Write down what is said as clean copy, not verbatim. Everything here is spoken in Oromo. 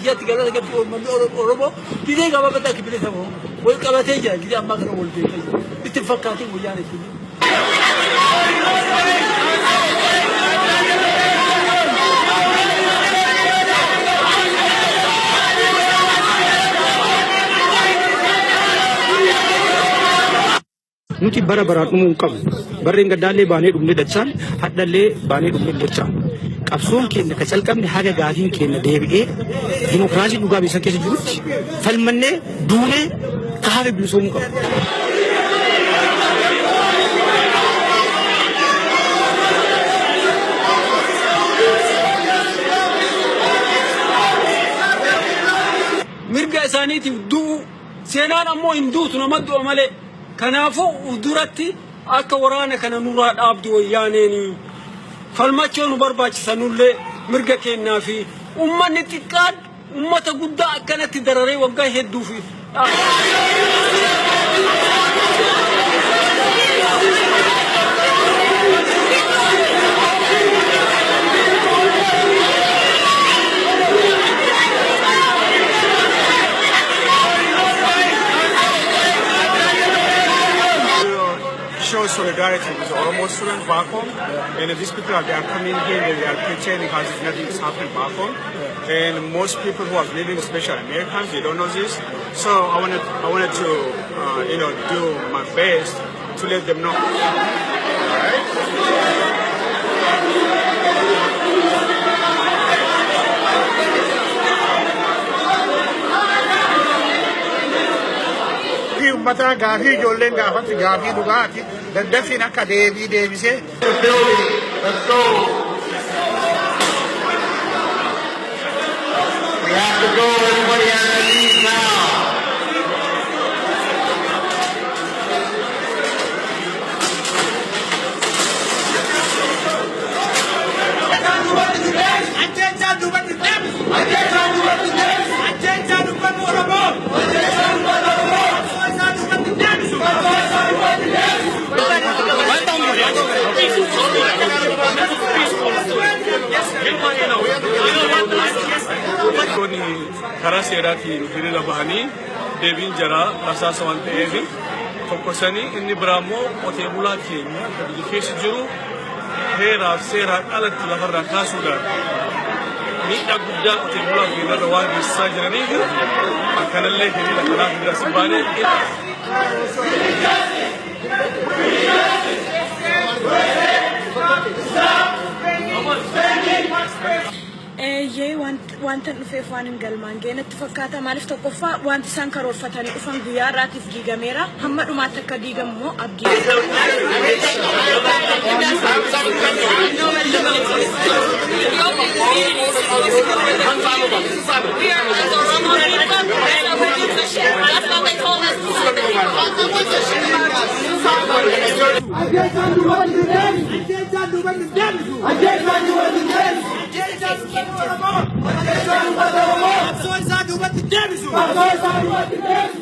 kiyyatti galata galchuu uummanni Oromoo gizee gabaabatti akka bilisa bahu wal qabatee jira gizee ammaa kana wal beekee jira. Itti hin fakkaatin guyyaan ittiin. Nuti bara baraan dhumuu hin qabnu. Barreen gaddaallee baanee dhumne dachaan, hadhallee baanee dhumne dachaan. Qabsoon keenya ka calqabne haga gaafiin keenya deebi'ee dimokiraasii dhugaa biyya san keessa jirutti falmannee duunee ka hafe bilisoomuu qaba. Mirga isaaniitiif du'u seenaan ammoo hin duutu nama du'a malee. Kanaafuu duratti akka waraana kana nurraa dhaabdu wayyaaneeni falmachoo nu barbaachisa nullee mirga kennaa fi ummanni xiqqaan ummata guddaa akkanatti dararee waggaa hedduu fi Show solidarity with the Oromo students back home. And these people are, they are coming here and they are pretending as if nothing is happening back home. And most people who are living, especially Americans, they don't know this. So I wanted to do my best to let them know. All right? Gaafii uummataa gaafii ijoolleen gaafatti gaafii dhugaati daddaffiin akka deebii deebisee. Let's go. We have to go. Everybody has to leave now. Ajjeechaa duubatti deebisu! Ajjeechaa duubatti deebisu! Ajjeechaa dubbatu Oromoo! Ajjeechaa dubbatu Oromoo! Qabsoo isaa duubatti deebisu! Qabsoo isaa duubatti deebisu! Kun karaa seeraatiin hiriira bahanii deebiin jaraa rasaasa waan ta'eef tokko sanii inni biraa immoo qotee bulaa keenya kan biyya keessa jiru heeraaf seeraan alatti lafarraa kaasuudhaan miidhaa guddaa qotee bulaa keenyarra waan geessisaa jiraniif akkanallee hiriira kanaaf hiriira si baanee. Eeyyee, wanta dhufeef waan hin galmaan ga'e natti fakkaata. Maaliif, tokkoffaa wanti isaan karoorfatanii dhufan guyyaa har'aatiif diigameera. Hamma dhumaatti akka diigamu immoo abdii. Ajjeechaan duubatti deebisu! Ajjeechaan duubatti deebisu! Ajjeechaan duubatti deebisu! Ajjeechaan dubbatu Oromoo! Ajjeechaan dubbatu Oromoo! Qabsoo isaa duubatti deebisu! Qabsoo isaa duubatti deebisu!